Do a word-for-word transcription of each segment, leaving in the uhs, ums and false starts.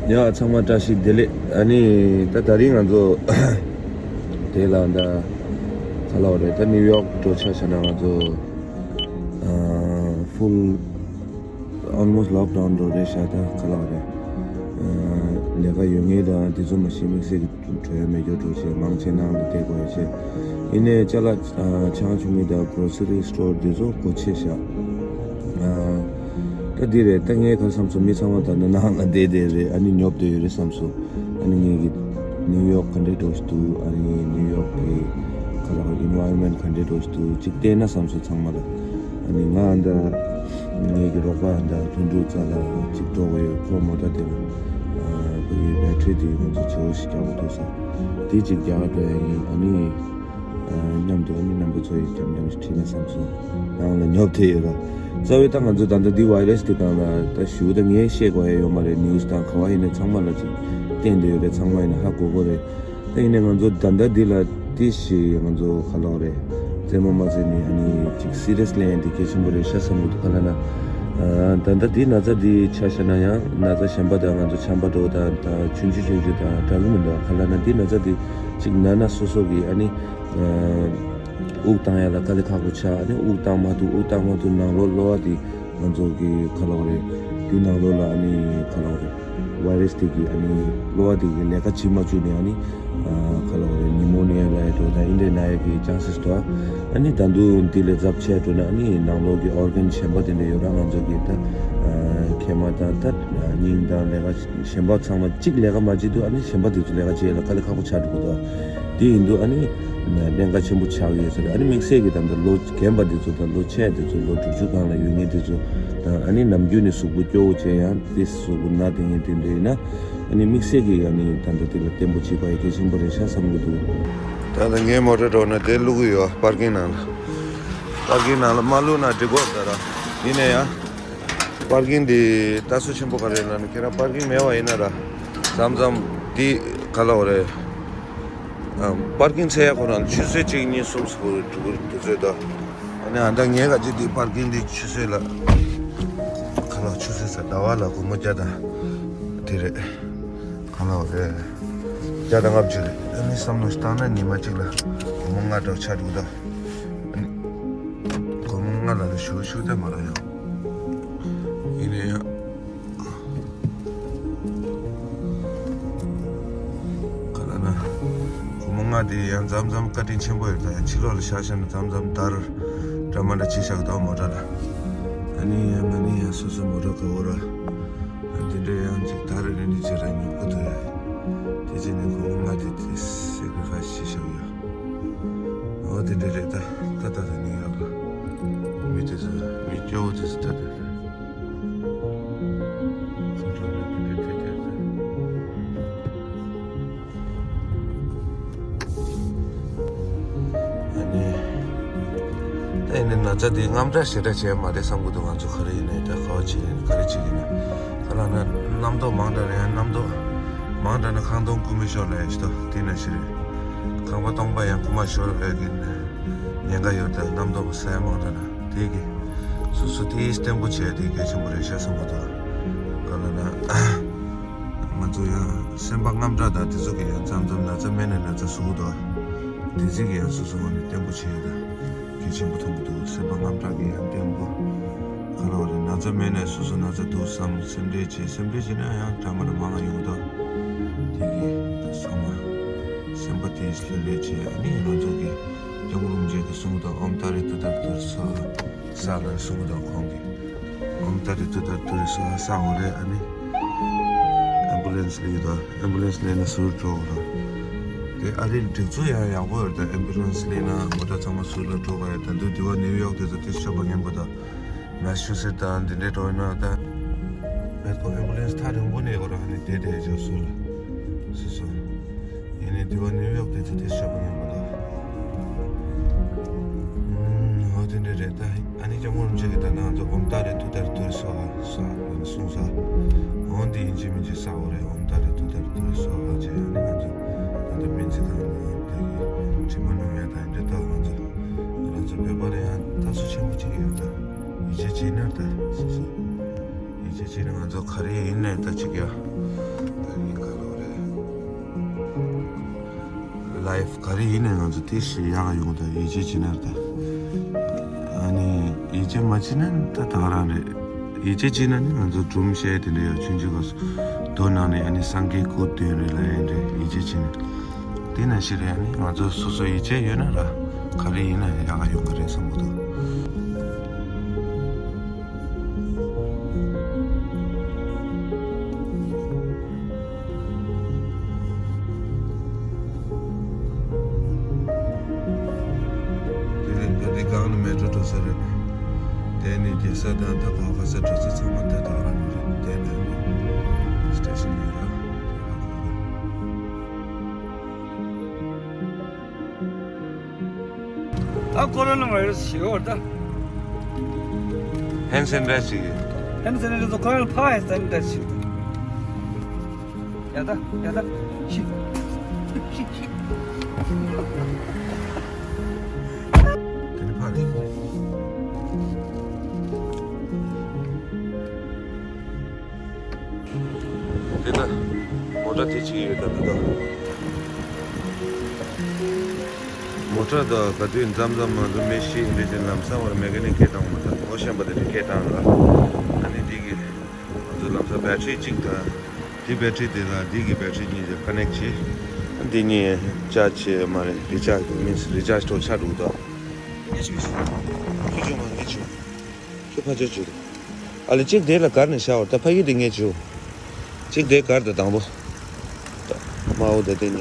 ཡ་ཚང་མ་བཀྲ་ཤིས་བདེ་ལེགས། ཨ་ནི་ད་དེ་རིང་ང་ཚོ་དེ་ལ་ད་ག་ལབ་དགོས་རེད། ད་ནིའུ་ཡོག་འགྲོ་ཆ་བཞག་ན་ང་ཚོ་ཨ་ཧྥུལ་ཨོལ་མོ་སི་ལོག་ཌའུན་འགྲོ་རེད་ཤག་ད་ག་ལབ་དགོས་རེད། ཨ་ལས་ཀ་ཡོད་མཁན་དང་དེ་ཚོ་མ་གཞི་དམིགས་བསལ་གྱི་བྲོས་མེད་རྒྱུ་འགྲོ་བྱས་མང་ཆེ་ནང་ལ་བསྡད་དགོས་ཡ་བྱས། ཡིན་ནའི་ཅ་ལག་ཨ་ཆུང་ཆུང་མི་དང་གྷོ་རོ་སི་རི་སི་ཊོར་དེ་ཚོ་སྒོ་ཕྱེ་ཤག་ཨ་ད་འདི་རེད། ད་ངས་ག་བསམ་སོང་། མི་ཚང་མ་ད་ནི་ནང་ལ་བསྡད་བསྡད་རེད། ཨ་ནི་ཉོབ་བསྡད་ཡོད་རེད་བསམ་སོང་། ཨ་ནི་ངས་ཀྱི་ནིའུ་ཡོག་ག་འདྲའི་འགྲོ་ཞིག་འདུག་ཨ་ནི་ནིའུ་ཡོག་གི་ག་ལ་ཨེན་ཝའི་རོན་མེན་ཊི་ག་འདྲའི་འགྲོ་ཞིག་འདུག་ཅིག་བལྟས་ན་བསམ་སོང་ཚང་མ་ལ། ཨ་ནི་ང་འདི་ངེད་ཀྱི་རོགས་པ་འདི་ལྷུན་གྲུབ་རྩ་ལ་གཅིག་འགྲོ་གི་ཡོད། ཁོ་མོ་ཊ་དེ་ལ་ཨ་ཁོ་གི་བེ་ཊི་རི་དེ་ང་ཚོ་བྱེའུ་ཞིག་རྒྱག་གི་འདུག་ས། དེ་གཅིག་རྒྱག་ག་འགྲོ་ཡ་ཡིན། ཨ་ནི་ཨ་མཉམ་དུ་ཨ་ནི་རྣམ་པ་ཚོ་ཡི་འཇམ་འཇམ་ཞིག་ཁྲིད་ན་བསམ་སོང་། ནང་ལ་ཉོབ་ཐེ་ཡོད་ར། རྩ་བའི་ད་ང་ཚོ་ད་ལྟ་འདི་བྷའི་རས་དེ་སྒང་ལ་ད་ཞུ་ད་ངས་བཤད་དགོས་ཡ་ཡོད་མ་རེད། ནིའུ་སི་དང་ག་བ་ཡིན་ནའི་ཚང་མ་ལ་ཅིག་བསྟན་བསྡད་ཡོད་རེད། ཚང་མ་ཡིན་ན་ཧ་གོ་གོ་རེད། ད་ཡིན་ནའི་ང་ཚོ་ད་ལྟ་འདི་ལ་ཏི་ཞིག་ང་ཚོ་ག་ལབ་རེད། རྩེད་མོ་མ་རྩེས་ནི་ཨ་ནི་ཅིག་སི་རི་ཡས་ལེན་ཡ་འདི་གལ་ཆེན་པོ་རེད་ཤག་བསམ་གི་འདུག་ག་ལབ་ན། ཨ་ད་ལྟ་འདི་ན་ཚ་འདི་ཆ་བཞག་ན་ཡང་ན་ཚ་གཞན་པ་དང་ང་ཚོ་ཆམ་པ་འདྲ་བོ་དང་ད་ཆུང་ཆུང་ཆུང་ཆུང་དང་འདྲ་གི་མི་འདུག་ག་ལབ་ན་འདི་ན་ཚ་འདི་ཅིག་ན་ན་སོ་སོ་གི་ཨ་ནི་ཨ་དབུགས་བཏང་ཡ་ལ་དཀའ་ལས་ཁག་པོ་ཆགས། ཨ་ནི་དབུགས་བཏང་མ་ཐུབ། དབུགས་བཏང་མ་ཐུབ་ནང་ལོགས་གློ་བ་འདི་ང་ཚོ་གི་ག་ལབ་རེད། འདི་ནང་ལོགས་ལ་ཨ་ནི་ག་ལབ་རེད། བྷའི་རས་དེ་གི་ཨ་ནི་གློ་བ་དེ་གི་ལས་ཀ་བྱེད་མ་བཅུག་ནས་ཨ་ནི་ཨ་ག་ལབ་རེད། ནི་མོ་ནི་ཡ་ལབ་ཡ་འདྲ་བོ་དང་ཨིན་དེ་ན་ཡ་གི་ཅན་སེས་འདུག་ཨ་ནི་ད་དུང་འདི་ལས་ཚབས་ཆེ་འགྲོ་ན་ཨ་ནི་ནང་ལོགས་ཀྱི་ཨོར་གན་གཞན་པ་དེ་འདྲ་ཡོད་ར། ང་ཚོ་གི་ད་ཨ་མཁལ་མ་དང་ད་ཨ་སྙིང་དང་ལས་ཀ་གཞན་པ་ཚང་མ་གཅིག་ལས་ཀ་མ་བྱེད་དུས་ཨ་ནི་གཞན་པ་དེ་ཚོ་ལས་ཀ་བྱེད་ཡ་ལ་དཀའ་ལས་ཁག་པོ་ཆགས་འགྲོ་གི་འདུག་དེ་ཡིན་དུས་ཨ་ནི་གནད་འགག་ཆེན་པོ་ཆགས་ཡོད་ས་རེད། ཨ་ནི་དམིགས་བསལ་གྱི་ད་ལྟ་ལོ་རྒན་པ་དེ་ཚོ་དང་ལོ་ཆེ་དེ་ཚོ་ལོ་དྲུག་ཅུ་སྒང་ལ་ཡོད་མཁན་དེ་ཚོ་དང་ཨ་ནི་ནམ་རྒྱུན་ནས་གཟུགས་པོ་སྐྱོ་བོ་བྱས་ཡང་དེ་གཟུགས་པོ་ན་དེ་ངན་དེ་འདྲ་ཡིན་ན་ཨ་ནི་དམིགས་བསལ་གྱི་ཨ་ནི་ད་ལྟ་དེ་ལ་བརྟན་པོ་བྱེད་པ་ཡི་གལ་ཆེན་པོ་རེད་ཤག་བསམ་གྱི་འདུག་ད་ལྟ་ངའི་མོ་ཊ་འགྲོ་ན་དེ་བླུག་གི་ཡོད། པར་ཀིང་ནང་ལ། པར་ཀིང་ནང་ལ་མ་བླུག་ན་འགྲིག་གོ་ད་ར། ཡིན་ན་ཡང་པར་ཀིང་འདི་ལྟ་ཚུལ་ཆེན་པོ་ག་རེ་ལབ་ན་ཁྱེད་རང་པར་ཀིང་མེད་པ་ཡིན་ན་ར་མཚམས་མཚམས་འདི་ག་ལབ་དགོས་རེད། ཨ་པར་ཀིང་འཚོལ་ཡ་ཁོ་རང་ཆུ་ཚོད་གཅིག་གཉིས་གསུམ་ཟེར་གྱི་འགྲོ་གི་འདུག་ཚོད་ད། ཨ་ནི་ཨ་ད་ངས་ག་ཅི་འདི་པར་ཀིང་འདི་ཆུ་ཚོད་ལ་ག་ལབ་ཆུ་ཚོད་ཟེར་ཟླ་བ་ལ་སྒོར་མོ་བརྒྱ་དང་དེ་རེད། ག་ལབ་དགོས་རེད། བརྒྱ་དང་ལྔ་བཅུ་རེད། ཨ་ནི་བསམ་བློ་ཞིག་བཏང་ན་ཉི་མ་གཅིག་ལ་སྒོར་མོ་ལྔ་འདྲ་ཆགས་འདུག་ད། ཨ་ནི་སྒོར་མོ་ལྔ་ལ་ལ་ཞུ་ཞུ་དེ་མ་ར་ཡང་། ཡིན་ན་ཡང་། ག་ལབ་ན། སྒོར་མོ་ལྔ་དེ་ཡང་མཚམས་མཚམས་བཀའ་དྲིན་ཆེན་པོ་ཡོད་ད། ཡང་ཕྱི་ལོགས་ལ་བཞག་བཞག་ན་མཚམས་མཚམས་དར་འདྲ་མ་འདྲ་བྱེད་བཞག་གི་འདུག་མོ་ཊ་ལ། ཨ་ནི་ཡང་ང་ནི་ཡང་སོ་སོ་མོ་ཊ་དགའ་བོ་ར། ཨ་དེ་འདྲ་ཡང་ཅིག་དར་རེ་རེ་ནི་ཅིག་ར་ཉོབ་ཀྱི་འདུག་ཡ། དེ་བྱས་ནས་སྒོར་མོ་ལྔ་དེ་དེ་སེ་ཀི་རི་ཕའི་སི་བྱེད་བཞག་ཡོད། འོ་དེ་འདྲ་རེད་ད། ད་ད་ད་ནི་ཡག་པ། མི་དེ་ཚོ་མི་སྐྱོ་བོ་དེ་ཚོ་ད་ད་ད། ཚོ་ད་ད་དེ་འདྲ་དེ་དེ་ད། ཨ་ནི། ད་ཡིན་ནའི་ན་ཚ་དེ་དངངས་སྐྲག་ཞེ་དྲག་བྱས་མ་རེད་བསམ་གྱི་འདུག་ང་ཚོ་ག་རེ་ཡིན་ནའི་ད་ག་བ་བྱེད་ཡིན་ག་རེ་བྱེད་ཡིན་ན། ག་ལབ་ན་རྣམ་རྟོག་མང་དྲགས་རེད་ཡང་རྣམ་རྟོག་མང་དྲགས་ན་ཁང་སྟོང་རྐུན་མས་ཤོར་ལབ་ཡ་ཞིག་འདུག་དེ་ནང་བཞིན་རེད། ཁང་པ་སྟོང་པ་ཡང་རྐུན་མས་ཤོར་ཡ་གི་ཉེན་ཁ་ཡོད་ད། རྣམ་རྟོག་ས་ཡ་མང་དྲགས་ན་དེ་གི་སོ་སོ་དེ་བརྟན་པོ་བྱས་དེ་གལ་ཆེན་པོ་རེད་ཤག་བསམ་གྱི་འདུག་ག་ལབ་ན། ང་ཚོ་ཡང་སེམས་པ་དངངས་སྐྲག་དང་དེ་ཚོ་གི་ཡང་མཚམས་མཚམས་ན་ཚ་མེད་ན་ན་ཚ་ཟུག་དང་། དེ་ཚིག་གི་ཡང་སོ་སོ་བ་ནི་བརྟན་པོ་བྱེད་ཡོད་ད། གལ་ཆེན་པོ་མཐོང་གི་འདུག་སེམས་པ་དངངས་སྐྲག་གི་ཡང་བརྟན་པོ། ག་ལབ་དགོས་རེད། ན་ཚ་མེད་ན་སོ་སོ་ན་ཚ་འདུག་བསམ་སེམས་ཁྲལ་བྱེད། སེམས་ཁྲལ་བྱེད་ན་ཡང་འདྲ་མ་འདྲ་མང་ང་ཡོང་ད། དེ་གི་ཚང་མ་སེམས་པ་དེ་ལྷོད་ལྷོད་བྱེད། ཨ་ནི་ང་ཚོ་གི་ཡོང་རུང་བྱེད་དེ་གསུང་གི་འདུག་ཨོམ་ཏཱ་རེ་ཏུ་ཏཱ་རེ་ཏུ་རེ་སྭཱ་ཧཱ། ས་ལ་གསུང་གི་འདུག་ཁོང་གིས། ཨོམ་ཏཱ་རེ་ཏུ་ཏཱ་རེ་ཏུ་རེ་སྭཱ་ཧཱ་ཟེར་བ་རེད། ཨ་ནི་ཨེམ་བུ་ལན་སི་སླེབས་ཀྱི་འདུག་ཨེམ་བུ་ལན་སི་སླེབས་ན་ཟུར་འགྲོ་དགོས་རེད། དེ་ཨ་རིའི་སྒྲིག་འཛུགས་ཡང་ཡག་པོ་ཡོད་རེད། ད་ཨེམ་བུ་ལན་སི་སླེབས་ན་མོ་ཊ་ཚང་མ་ཟུར་ལ་འགྲོ་དགོས་ཡ། ད་དུང་དེ་བ་ནིའུ་ཡོག་དེ་ཚོ་དེ་ཤོར་པ་ངན་པ་དང་། མེ་སི་ཆུ་སེ་ཊི་དང་འདི་འདྲའི་འགྲོ་ཡིན་ན་ད། མེད་ཁོ་ཨེམ་བུ་ལན་སི་ཐག་རིང་པོ་ནས་ཡོད་ར། ཨ་ནི་དེ་དེ་ཅོ་ཟུར་ལ། སོ་སོ། ཡིན་ནའི་དེ་བ་ནིའུ་ཡོག་དེ་ཚོ་དེ་ཤོར་པ་ངན་པ་དང་། ཨུམ། འོ་དེ་འདྲ་རེད་ད། ཨ་ནི་ལྕམ་སྐུ་རིན་པོ་ཆེ་གིས་ད་ནང་ཚོ་ཨོམ་ཏཱ་རེ་ཏུ་ཏཱ་རེ་ཏུ་རེ་སྭཱ་ཧཱ་ཟེར་གསུངས་ས། འོ་འདི་ཡིན་གཅིག་མིན་གཅིག་ཟེར་བ་རེད། ཨོམ་ཏཱ་རེ་ཏུ་ཏཱ་རེ་ཏུ་རེ་སྭཱ་ཧཱ་བྱས། ཨ་ནི་ང་ཚོ་ད་ལྟ་སྨན་རྩིས་ཁང་ནང་དེ་གི་དྲི་མ་སྣོམ་ཡ་དང་འདི་ལྟ་བུ་ང་ཚོ་ང་རང་ཚོ་བོད་པ་ལ་ཡང་ལྟ་ཚུལ་ཆེན་པོ་གཅིག་ཡོད་ད། ཡིད་ཆེས་བྱས་ན་ད་སོ་སོ། ཡིད་ཆེས་བྱས་ན་ང་ཚོ་ག་རེ་ཡིན་ནའི་ད་གཅིག་ཡ། ལའིབ་ག་རེ་ཡིན་ནའི་ང་ཚོ་དེ་ཞིག་ཡག་ཡོང་ད་ཡིད་ཆེས་བྱེད་ན་ད། ཨ་ནི་ཡིད་ཆེས་མ་བྱེད་ན་ད་ད་ག་རང་རེད། ཡིད་ཆེས་བྱེད་ན་ནི་ང་ཚོ་སྒྲུང་བཤད་དེ་འདྲ་ཡོད་ཆུང་ཆུང་ག་སོ་དོ་ནང་ནས་ཨ་ནི་སངས་རྒྱས་སྐུ་དོན་རེད་ལ་ཡིན་རེད་ཡིད་ཆེས་བྱེད་ན། དེ་ན་ཞིག་རེད། ཨ་ནི་ང་ཚོ་སོ་སོ་ཡིད་ཆེས་ཡོད་ན་ར་ག་རེ་ཡིན་ན་ཡག་ཡོང་གི་རེད་བསམ་གི་འདུག་དེ་རིང་ད་ལྟའི་སྒང་ལ་མེ་ཊོ་འགྲོ་ས་རེད། དེ་ནས་རྒྱལ་ས་དང་ད་ག་ག་ས་འགྲོ་ས་ཚང་མ་ད་ད་རང་གི་རེད། དེ་ནས་སི་ཊེ་ཤན་ཡོད་ར། ད་ཀོ་རོ་ན་བྷའི་ར་སི་ཞེས་པ་ད། ཧེན་སེན་ཌི་ཅིག་ཧེན་སེན་ཌི་ཚོ་ཁོ་རང་ལ་ཕ་ཧེན་སེན་ཌི་ཞིག་ཡ་ད་ཡ་ད་ཤི། དེ་ནི་ཕ་རེད། དེ་ད་མོ་ཊ་དེ་གཅིག་ཡོད་ད་འདི་ད། མོ་ཊ་ད་ག་དུས་མཚམས་མཚམས་ང་ཚོ་མེ་ཤི་འདི་ཅན་ལམ་སང་བར་མེ་ཀ་ནིག་སྐད་བཏང་མ་ཐག་ཨོ་ཤན་པ་དེ་ནི་སྐད་བཏང་ལ། ཨ་ནི་འདི་གི་ང་ཚོ་ལམ་སང་བེ་ཊི་རི་གཅིག་དང་འདི་བེ་ཊི་རི་དེ་དང་འདི་གི་བེ་ཊི་རི་གཉིས་ཀ་ཀ་ནེག་བྱས། འདི་གཉིས་ཅར་ཇི་བྱས་མ་རེད། རི་ཅར་ཇི་མིན་སི་རི་ཅར་ཇི་ཐོག་ཆ་འགྲོ་གི་འདུག་ཁྱོད་ཆུང་མ་ངས་ཆུང་། ཁྱོད་ཕ་ཆོས་བྱོས་དང་། ཨ་ལེ་གཅིག་དེ་ལ་གར་ནས་བཞག་བར་ད་ཕ་གི་དེ་ངས་བྱོས། གཅིག་དེ་གར་དང་དང་པོ། ད་མ་འོ་ད་དེ་ནས།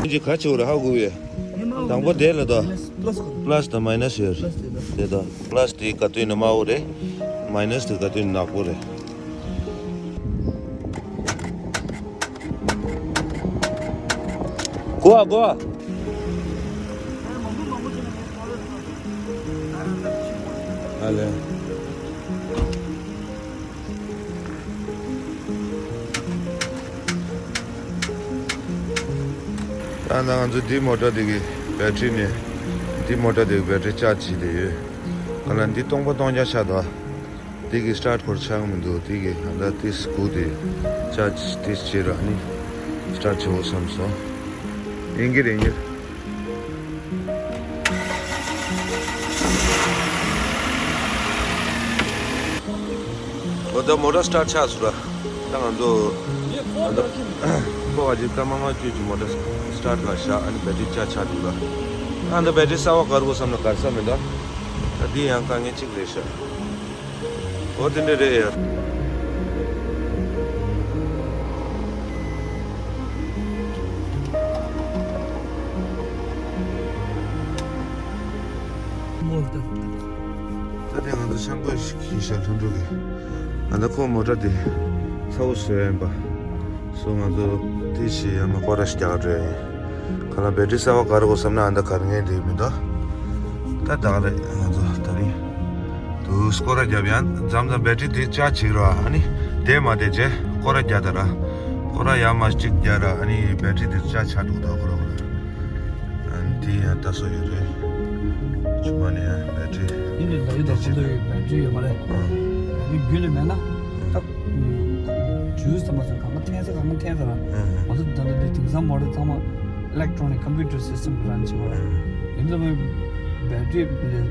ཁྱོད་ཀྱིས་ག་བྱེད་དགོས་རེད་ཧ་གོ་གི་ཡོད། དང་པོ་དེ་ལ་ད། པ་ལ་སི་དང་མ་ཡི་ནས་ཡོད་རེད། དེ་ད་པ་ལ་སི་དེ་ག་དུས་ནས་དམར་པོ་རེད། མ་ཡི་ནས་དེ་ག་དུས་ནས་ནག་པོ་རེད། གོ་གོ་ཨ་ལེ། ད་ནང་ང་ཚོ་འདི་མོ་ཊ་འདི་གི་བེ་ཊི་རི་ནས་འདི་མོ་ཊ་འདི་གི་བེ་ཊི་རི་ཅར་ཇི་བྱས་ཏེ་ཡོད། ག་ལ་འདི་སྟོང་པ་སྟོང་རྐྱང་ཆགས་འདུག་དེ་གི་སི་ཊར་ཊི་ཁོ་རང་ཆགས་མི་འདུག་དེ་གི་ང་ད་དེ་སྒུག་དེ་ཅར་ཇི་དེ་བྱས་ར་ནི་སི་ཊར་ཊི་བྱེད་འོ་བསམ་སོང་། ཡིན་གྱི་རེད་ཡིན་གྱི་རེད། འོ་ད་མོ་ཊ་སི་ཊར་ཊི་ཆགས་སོང་ར། ད་ང་ཚོ་ཨ་ད་ཁོ་བ་ཅིག་སྐར་མ་ལྔ་བཅུ་ཅིག་མོ་ཊ་སི་ཊར་ཊི་ག་བཞག་ཨ་ནི་བེ་ཊི་རི་ཅར་ཇི་ཆགས་འདུག་ར། ཨ་ད་བེ་ཊི་རི་གསར་པ་ག་རུ་བསམ་ན་ག་རེ་ས་མི་འདུག་ད་འདི་ཡང་དཀའ་ངལ་གཅིག་རེད་ཤག་འོ་དེ་འདྲ་རེད་ཡ། ད་དེ་ང་ཚོ་ཆང་བསྐོལ་ཞིག་གིས་ཤར་ལྷུན་གྲུབ་ཀྱི། ང་ཚོ་ཁོ་མོ་ཊ་དེ་ཚ་བོ་བཟོས་ཡིན་པ། སོ་ང་ཚོ་དེ་ཞིག་ཡང་མ་སྐོར་ར་ཞིག་རྒྱག་འགྲོ་ཡིན། ག་ལ་བེ་ཊི་རི་གསར་པ་ག་རེ་དགོས་བསམ་ན་ཨ་ད་གར་ངེས་དེ་མི་འདུག་ད་ད་རེད་ང་ཚོ་ད་རིང་། དུ་སྐོར་ར་རྒྱབ་ཡང་མཚམས་མཚམས་བེ་ཊི་རི་དེ་ཅར་ཇི་བྱེད་ར་ཨ་ནི་དེ་མ་དེ་རྗེས་སྐོར་ར་རྒྱག་ད་ར། སྐོར་ར་ཡར་མར་གཅིག་རྒྱག་ར་ཨ་ནི་བེ་ཊི་རི་དེ་ཅར་ཇི་ཆགས་འདུག་ད་ཁོ་ར་ཁོ་ར། ཨ་ནི་དེ་ཡང་ལྟ་སྲོལ་ཡོད་རེད། ཆུང་མ་ནས་ཡང་བེ་ཊི་རི་ཡིན་ནའི་ལ་ཡུལ་དང་ཁོ་ཚོ་ཡི་བེ་ཊི་རི་ཡོད་མ་རེད། ཨང་། བེ་ཊི་རི་རྒྱུད་ལ་མེད་ན་ཨང་། ད་ཇུས་ཙམ་མ་ཟད་གང་ག་འཐེན་ས་གང་ག་འཐེན་ས་ར། ཨང་། ང་ཚོ་ད་ལྟ་འདི་དེང་སང་མོ་ཊ་ཚང་མ་ཨི་ལེག་ཊོ་ནིག་ཀམ་པུ་ཊར་སི་སི་ཊེམ་རན་བྱེད་པ་ར། ཨང་། ཡིན་ཙང་བེ་ཊི་རི་དེ་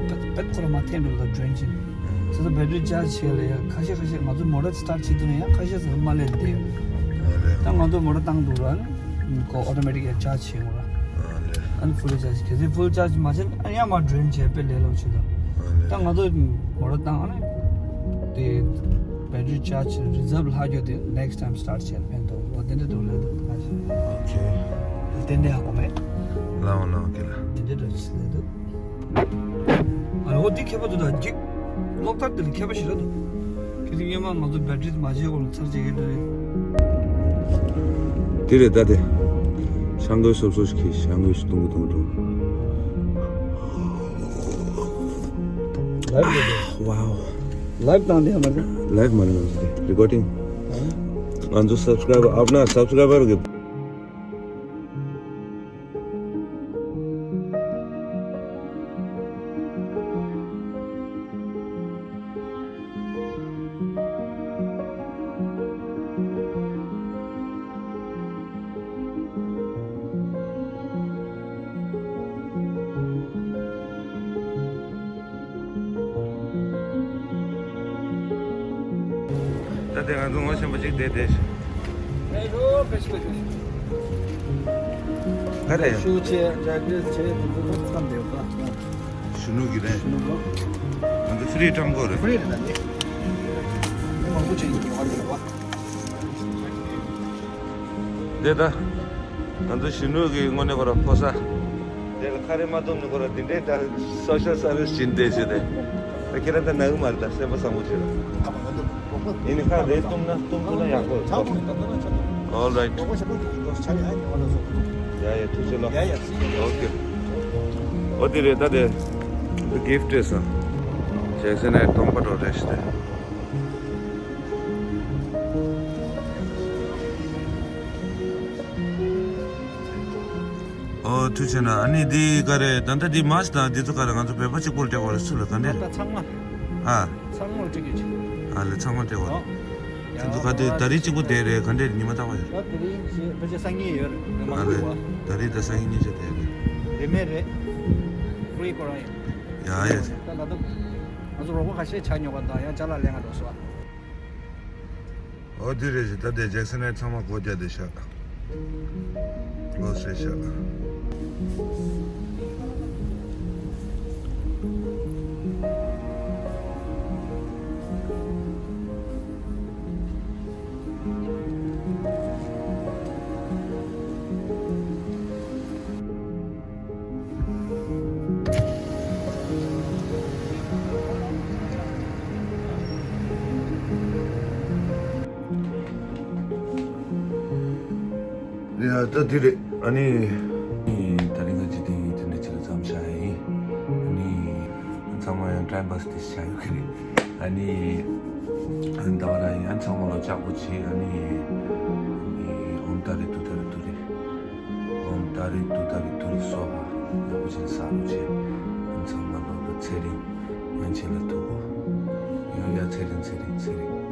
པད་པད་ཁོ་ར་མར་འཐེན་འགྲོ་ལ་ཌྲེན་བྱེད། ཨང་། དེ་ཚོ་བེ་ཊི་རི་ཅར་ཇི་བྱེད་ལ་ཡ་ཁ་ཤས་ཁ་ཤས་ང་ཚོ་མོ་ཊ་སི་ཊར་ཊི་བྱེད་དུས་ན་ཡང་ཁ་ཤས་ཙམ་མ་སླེབས་བསྡད་ཡོད། ཨ་ལས། ད་ང་ཚོ་མོ་ཊ་བཏང་འདུག་ར་ནི་ཁོ་ཨོ་ཊོ་མེ་ཊིག་ཡ་ཅར་ཇི་བྱེད་ཡོང་ར། ཨ་ལས། ཨ་ནི་ཕུལ་ཅར་ཇི་གལ་སྲིད་ཕུལ་ཅར་ཇི་མ་བྱས་ན་ཨ་ནི་ཡང་མར་ཌྲེན་བྱས་དཔེ་ལས་སླ་པོ་བྱེད་དོ། ཨ་ལས། ད་ང་ཚོ་མོ་ཊ་བཏང་ཨ་ནི་དེ་བེ་ཊི་རི་ཅར་ཇི་རི་ཛརབ་ལྷག་རྒྱུ་དེ་ནེག་སི་ཊའིམ་སི་ཊར་ཊི་བྱས་ལ་ཕན་ཐོགས། འོ་དེ་འདྲ་འདུག་ལས་འདུག་ད་ཞིག་ཨོ་ཁེ། དེ་འདྲ་ཧ་གོ་མེད། ལའོ་ལའོ་ཁེ་ལ། དེ་འདྲ་འདྲ་ཞིག་ལས་འདུག་ཨ་འོ་འདི་ཁྱད་པར་འདུག་ད་འཇིག་གློག་ཐག་དེ་ལ་ཁྱད་པར་ཞིག་རེད་འདུག་ཁྱེད་ཚོ་སྔོན་མ་ང་ཚོ་བེ་ཊི་རི་མ་བརྗེ་གོང་ལ་ཚར་བརྗེ་གི་འདྲ་རེད། དེ་རེད་ད་དེ། ཤང་གོས་སོབ་སོབ་ཞིག་གིས་ཤང་གོས་ཤིག་གཏོང་གི་གཏོང་གི་འགྲོ། ལའིབ་རེད་དེ། ཝའོ། ལའིབ་བཏང་དེ་ཡང་མ་རེད། ལའིབ་མ་རེད་ང་ཚོ་དེ་རི་ཀོར་ཌིང་། ང་ཚོ་སབ་སི་ཀ་རའིབ་ཨབ་ན་སབ་སི་ཀ་རའིབ་གི། དེ་ང་ཚོ་ངོ་ཤེས་པ་ཅིག་བསྡད་དེ། ཨེ་རོ་པེ་ཤི་པེ་ཤི། ག་རེ་ཡ། ཤུ་ཆེ་ཇ་ཀེ་ཆེ་དེ་ཚོ་ཚང་བསྡད་པ། ཤུ་ནུ་གི་རེད། ཤུ་ནུ་གི། ང་ཚོ་ཧྥི་རི་ཀྲང་གོ་རེད། ཧྥི་རི་རེད་ད་ནི། མི་མང་པོ་ཅིག་ཡོང་བ་རེད་བ། དེ་ད། ང་ཚོ་གཞོན་ནུ་གི་དངོས་གནས་ཁོ་ར་ཕོ་གསར། དེ་ལ་ཁ་རས་མ་བཏུམ་ནས་ཁོ་ར་འདི་འདྲའི་ད་སོ་ཤལ་སར་བིས་བྱིན་བསྡད་བྱས་ཏེ། ད་ཁྱེད་རང་ད་ན་གི་མ་རེད་ད་སེམས་པ་བཟང་པོ་བྱེད་ར། ཡིན་ནི་ཁ་རས་བཏུམ་ན་བཏུམ་ཐུབ་ན་ཡག་པོ་རེད། All right. ཡ་ཡ་ཐུགས་རྗེ་ཆེ་ལོ། Okay. འོ་དེ་རེད་ད་དེ། འདི་གིཕ་ཊི་རེད་ས། ཇེག་སན་ཨེ་སྟོང་པ་འགྲོ་རེད་ཤི་ཏེ། ཨོ་ཐུགས་རྗེ་གནང་། ཨ་ནི་འདི་ག་རེ་ད་ལྟ་འདི་མཱ་ཆི་དང་འདི་ཚོ་ག་རེ་ང་ཚོ་བོད་པ་གཅིག་པོར་སྤྲད་དགོས་རེད་སུ་ལ་ག་འདྲ་རེད། ད་ཚང་མ། ཨ། ཚང་མ་སྤྲད་རྒྱུ་ཅིག་ཨ་ལེ་ཚང་མ་སྤྲད་དགོས་ཨོ། རེད། ཁྱོད་ཚོ་ག་དུས་ད་རེས་གཅིག་པོ་བསྡད་རེད་ག་འདྲ་རེད་ཉི་མ་རྟག་པ་རེད། ད་དེ་རིང་ཞེས་ཕལ་ཆེར་སང་ཉིན་ཡོད་རེད་མང་ཨ་པོ་ལེ་བ། ད་རེས་ད་སང་ཉིན་ཉིན་ཆ་བསྡད་རེད། རེད་མེད་རེད། ཀུ་རེ་ཁོ་རང་ཡོད། ཡ་ཡ། ད་ད་ད། ང་ཚོ་རོགས་པ་ཁ་ཤས་ཆ་ཉོ་བ་དང་ཡང་ཅ་ལག་ལེན་ག་འགྲོ་སོང་ཨ། ཨོ་དེ་རེད་ཞེས་ད་དེ་ཇེག་སན་ཨེ་ཚང་མ་སྒོ་རྒྱག་བསྡད་ཤག་ལོས་རེད་ཤག་ཡ་ད་འདི་རེད་ཨ་ནི། ད་རིང་ག་ཅི་དེ་ཡིན་དེ་འདྲ་ཅི་ལ་མཚམས་བཞག་ཡིན། ཨ་ནི། ཚང་མ་ཡང་ཊའིམ་པཱ་སི་དེ་བྱ་ཡོད་ཀྱི་རེད། ཨ་ནི། ད་བར་ཡང་ཚང་མ་ལོ་ལྕགས་པོ་བྱེད་ཨ་ནི། ཨ་ནི་ཨོམ་ད་རེད་དུ་ད་རེད་དུ་རེད། ཨོམ་ད་རེད་དུ་ད་རེད་དུ་རེད་སོ་ཧ། ཡག་པོ་བྱེད་ས་རུ་བྱེད། ཨ་ནི་ཚང་མ་ལོ་ལོ་ཚེ་རིང་། ཡང་ཆེ་ལ་ཐུག་གོ། ཡང་ཡ་ཚེ་རིང་ཚེ་རིང་ཚེ་རིང་།